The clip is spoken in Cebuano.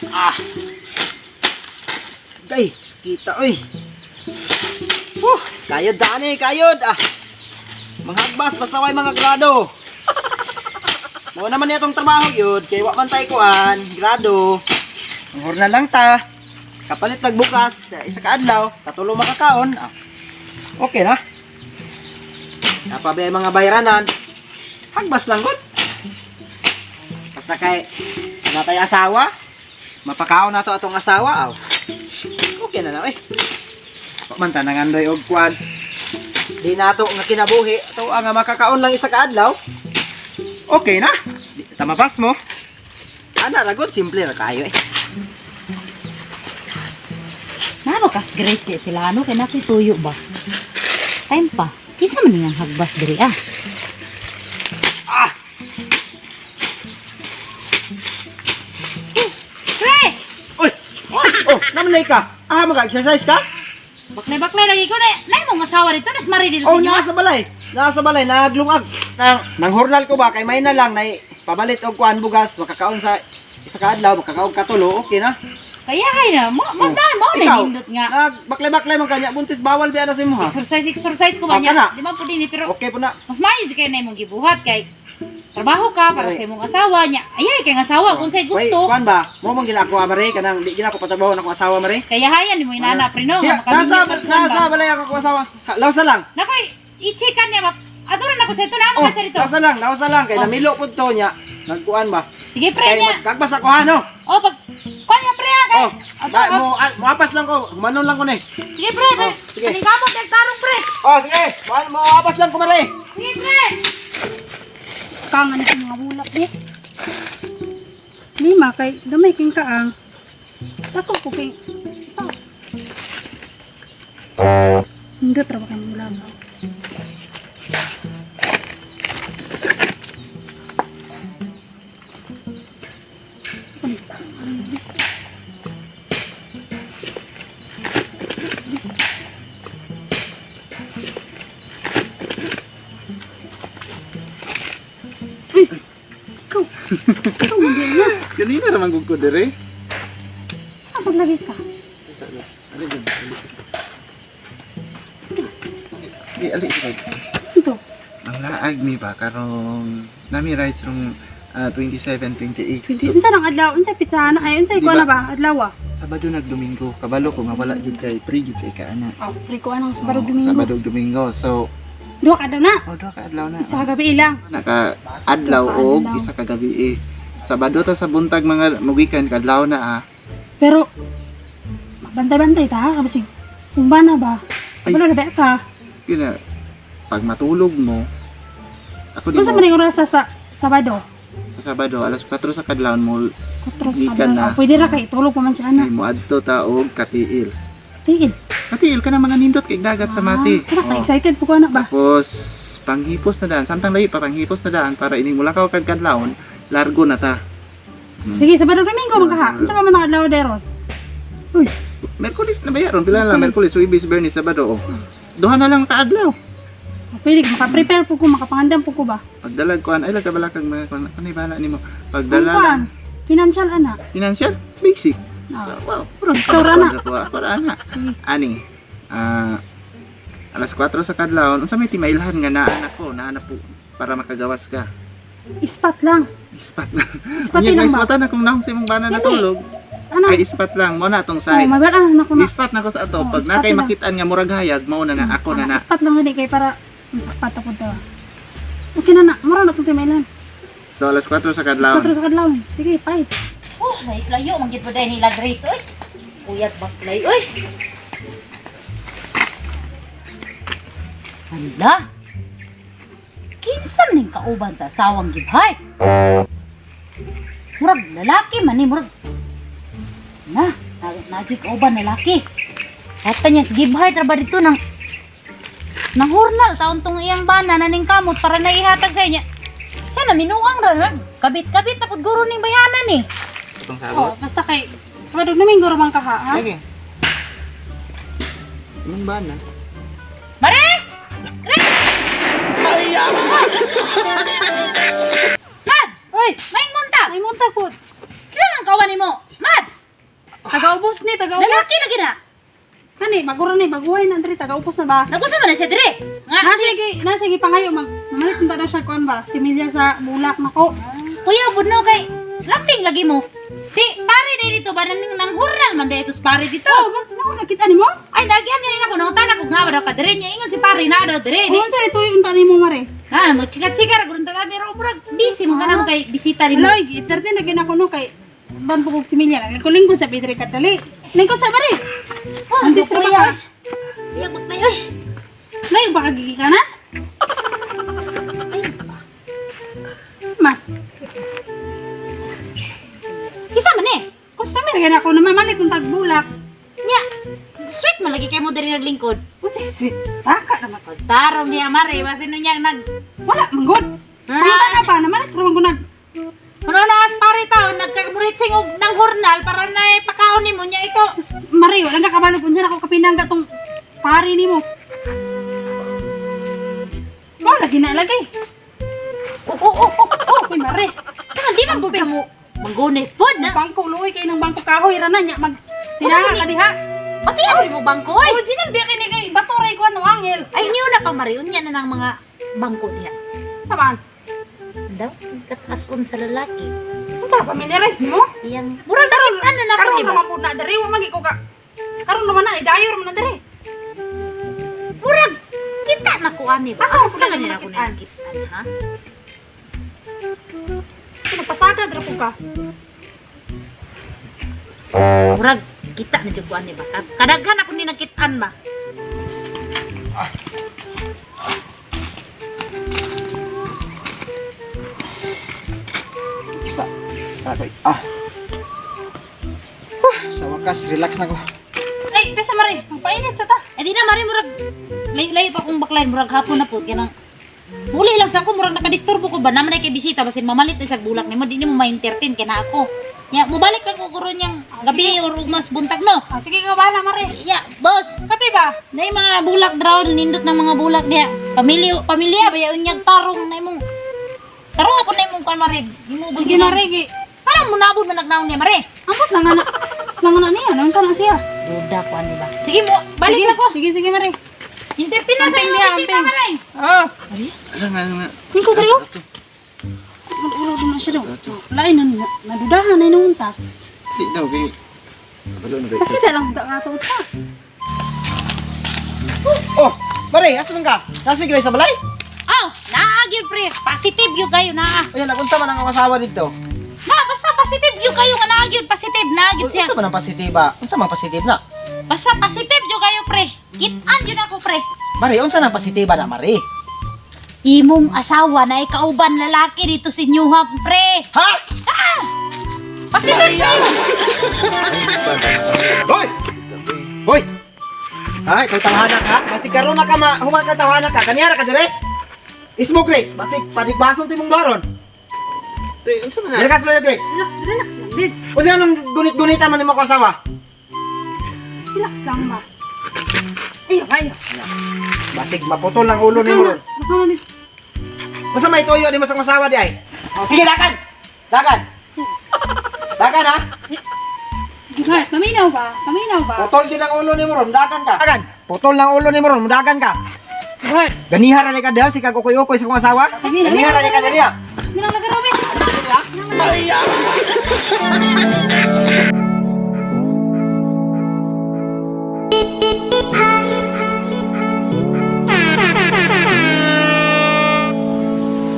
Ah. Kay, sakita oy. Huh, kayod daan eh, kayod ah. Manghagbas basta way mga grado. Mao naman niya tong trabaho yun, kay wa man tay kuan, grado. Ang na lang ta. Kapalit nagbukas, sa isa ka adlaw, katulo makakaon. Ah. Okay na. Napabi ang mga bayranan. Hagbas lang gud. Basta kay natay asawa, mapakaon na to atong asawa aw. Okay na na eh. Wa man ta nangandoy og kuan. Di nato nga kinabuhi ato ang nga makakaon lang isa ka adlaw. Okay na. Di tamapas mo. Ana ra gud, simple ra kayo eh. Namo kas Grace di sila ano kay nakoy tuyo ba. Time pa. Kinsa man ning ang hagbas diri ah? Ah! Pre! Uy! Oh, naman ka. Ah, maka-exercise ka? Baklay-baklay lagi ko na. Nay mong asawa dito nas mari dito Oh, sa inyo. ah. nasa balay. Nasa balay naglungag. Nang hurnal ko ba kay may na lang nay pabalit og kuan bugas, makakaon sa isa ka adlaw, makakaon katulo, okay na. Kaya hay na mo mas Oh. na mo na Ikaw, nindot nga. Nagbaklay-baklay man kanya buntis bawal biya na sa imo ha. Exercise exercise ko ba Oh, niya? kana. Di man po din eh, pero Okay po na. mas maayo jud kay na imong gibuhat kay trabaho ka para Ay. sa imong asawa niya. Ayay kay ang asawa kung say Wait, gusto. kuan ba? Mo man gina ako mare kanang di gina ko patrabaho na akong asawa mare. Kaya hayan ni mo inana pre no. Yeah, nga makaminyo nasa kag kuan ba. nasa balay ako akong asawa. Ha, Lawsa lang. Nakoy, i-checkan niya ma. Adoro na ko sa ito na Oh, ka sa dito. lawsa lang kay Oh. namilo pud to niya. Nagkuan ba? Sige pre Kay niya. magkagbas ako ha no. Oh, pag kuan niya pre ha, kay. Oh, Ato, ba, oh. mo mo apas lang ko, humanon lang ko ni. Sige pre, pre. Oh, sige. Aning kamot ang tarong pre. Oh, sige. Mo apas lang ko mare. Sige pre. Kangan sa mga bulak eh. Lima kay gamay king kaang. Dako ko kay sa. Hindi tra ba kay mga bulak. Ikaw. Ikaw hindi na. Kanina naman gud ko dire. Ang paglagi ka. Di ali kay. Saan to? Ang laag mi ba karong nami rides rong 27, 28. 20. Unsa nang adlaw? Unsa pitsa na? Ay unsa Di ikaw ba? na ba? Adlaw ah. Sabado nag Domingo. Kabalo ko nga wala jud kay free jud kay ka ana. Oh, free ko anang Sabado Oh, Domingo. Sabado Domingo. So, Duha ka adlaw na. oh, duha ka adlaw na. Isa ka gabi lang. Naka adlaw Duha ka og adlaw. isa ka gabi eh. Sabado ta sa buntag mga mugikan kadlaw na ah. Pero bantay-bantay ta kasi kung ba na ba? Ay. Wala na ba ka? Kina pag matulog mo ako di Unsa mo man ang oras sa Sabado? sa Sabado alas 4 sa kadlawon mo 4 sa Gikan kadlaw. na. Oh, pwede ra kay tulog pa man si ana. di mo adto ta og katiil. Tigil. Katiil ka na mga nindot kay dagat sa mati. Ah, Oh. excited po ko ana ba? Tapos panghipos na daan, samtang lahi pa panghipos na daan para ining mulakaw kag kadlawon, largo na ta. Sige, Sabado Domingo man kaha. Unsa pa man ang adlaw deron? Uy, Merkulis na ba yaron? Pila na lang Merkulis, Huwebes, Biyernes, Sabado. Oh. Duha na lang kaadlaw. pwede ka maka-prepare po ko, makapangandam po ko ba? Pagdalag kuan ay lang kabalakag mga kuan kanay bahala nimo. Ang Pagdala kuan, lang financial ana. financial basic. Ah, Wow, puro Ikaw ra na. Para ana. Sige. Ani. Ah, alas 4 sa kadlawon, unsa may timailhan nga naa nako, naa na po para makagawas ka. Ispat lang. Ispat lang. Ispat Unya, lang ba? Ispatan na kung naong sa imong bana Dili. natulog. Ana. Ay ispat lang mo na atong Oh, side. may ana na ko na. Ispat na ko sa ato. Oh, Pag ispat na kay lang. makitaan nga murag hayag, mao na na ako na na. Ispat lang gani kay para masakpat ako daw. Okay na na, mura na kung timailan. So alas 4 sa Alas kadlawon. 4 sa kadlaw. Sige, fight. Oh, layo man gid po dahil nila Grace oy. Uyat baklay oy. Hala. Kinsa man ning kauban sa asawang gibhay? Murag lalaki man ni murag. Na, na kauban lalaki. Hata niya si Gibhay tra ba dito nang nang hurnal taon tong iyang bana na ning kamot para naihatag sa inya. Sana minuang ra na. Kabit-kabit na pud guro ning bayanan ni. Atong Oh, basta kay Sabado Domingo ra man kaha, ha? Sige. Imong bana. Mare! Mads! Uy, Maing munta! ay munta po. Kila man kawan nimo? Mads! Tagaubos ni, tagaubos. Lalaki lagi na. Kani, bagura ni, baguhay na diri, tagaubos na ba? Nagusa man na siya dire. Nga Na si sige, na sige pangayo mag mamalit na daw siya kuan ba? Similya sa bulak nako. Kuya budno kay lamping lagi mo. Si pare day dito ba nang nang hurnal man day tos pare dito. Oh, bak nako nakita nimo? Ay nagyan niya nako nang tanak og nga ba daw ka dire niya ingon si pare na daw dire. Di. Unsa ni tuyo unta nimo mare? Na magchika-chika ra gurun ta pero murag busy man kana mo kay bisita nimo. Aloy, entertain na gina ko no kay ban po kog similya lang. Kulingkod sa bidre kadali. Lingkod sa mare. Oh, Antes ra kuya. ba? Iya baklay oy. Layo ba kagigi ka na? Ma, Kisa man eh. customer gina ko na mamalit ng tagbulak. Nya, sweet man lagi kay mo diri naglingkod. Unsay sweet. Taka naman. Pagtarong niya mare, basin niyang nag Wala manggod. Pangita na pa naman ra man ko nag Ano na as pare taon nagkamuritsing og ng hurnal para na ipakaon nimo niya ito. Sus, Mare, wala ka kabalo kung saan ako kapinangga tong pare nimo. Mo lagi na lagi. Oh. Uy, mare. Kana di man gud ka mo manggunit pod na. Bangko luoy kay ng bangko kahoy ra na nya mag tinanga ka diha. Pati mo bangko oy. Original biya kini kay bato ray ko ano angel. Ay niyo na pa mare unya na ng mga bangko diha. Samaan? Daw katason sa lalaki. Unsa ka familiarize nimo? Iyang murag nakit-an na nako Karon di ba? naman po na diri wa magi ko ka. Karon naman na idayor man na diri. Murag kita na ko ani ba? Asa Asa mo sa na ganyan ako nakitaan? nakitaan ha? Nagpasagad ra po ka. Murag kita na jud ko ani ba? Kadaghan ako ni nakitaan ba? Isa. Akoy. Ah. Huh, sa wakas, relax na ko. Ay, tesa mare, magpainit sa ta. Eh di na mare murag lay-lay pa akong baklayin murag hapon na po kanang Muli lang sa ako murag nakadisturbo ko ba naman ay kay bisita basin mamalit na sa bulak nimo di nimo ma-entertain kay na ako. Nya mobalik lang ko karon yang gabi or mas buntag no. Ah, sige ka bahala mare. Ya, boss. Kape ba? Nay mga bulak draw nindot ng mga bulak diha. Pamilya pamilya ba unyag tarong na imong tarong ako na imong kan mare. Imo ba Sige mare gi. Parang munabod man nagnaon niya mare. Ambot lang ana. Lang ana niya, naunsa na siya. Duda ko ani ba. Sige mo, balik Sige, na ko. Sige, sige mare. Entertain na sa Amping imong niya, bisita amping. mare. Oh. Ala nga nga. Lingkod diri oh. Ato, Ulo na siya daw. Lain na nila. Nadudahan na inuunta. Di daw kay Kabalo na ba ito? Pakita lang ta nga to ta. Oh, mare, asa man ka? Nasa Grace sa balay? Aw, naa gyud pre. Positive gyud kayo naa. Ayan, napunta man ang asawa dito. Na basta positive gyud kayo nga naa gyud positive naa gyud siya. Unsa man ang positiba? Unsa man positive na? Basta positive gyud kayo pre. Kitaan gyud ako pre. Mare, unsa nang positiba na, mare? Imong asawa na ikauban lalaki dito sa inyo ha, pre. Ha? Positive kayo. Hoy! Hoy! Ay, ikaw tawhana ka? Basig karon na ka ma human ka tawhana ka. Kaniyara ka dire? Ismo Grace, basig padigbason ti mong baron. Te, unsa man na? Dire ka sa Grace. Relax, relax lang din. Unsa nang gunit-gunitan man nimo ko asawa? Relax lang ba. Ayo, ayo. Basig maputol ang ulo nimo ron. Baka na dito. Unsa may tuyo nimo sa asawa di ay? Oh, sige, dakan. Dakan. Dakan ha. Gihart, paminaw ba? Paminaw ba? Putol din ang ulo nimo ron, dakan ka. Dakan. Putol ang ulo nimo ron, dakan ka. Gihart. Ganiha ra ni ka dahil si kag ukoy-ukoy sa kong asawa. Sige, Ganiha ra ni ka diri ha. Nilang lagarobe. Maria!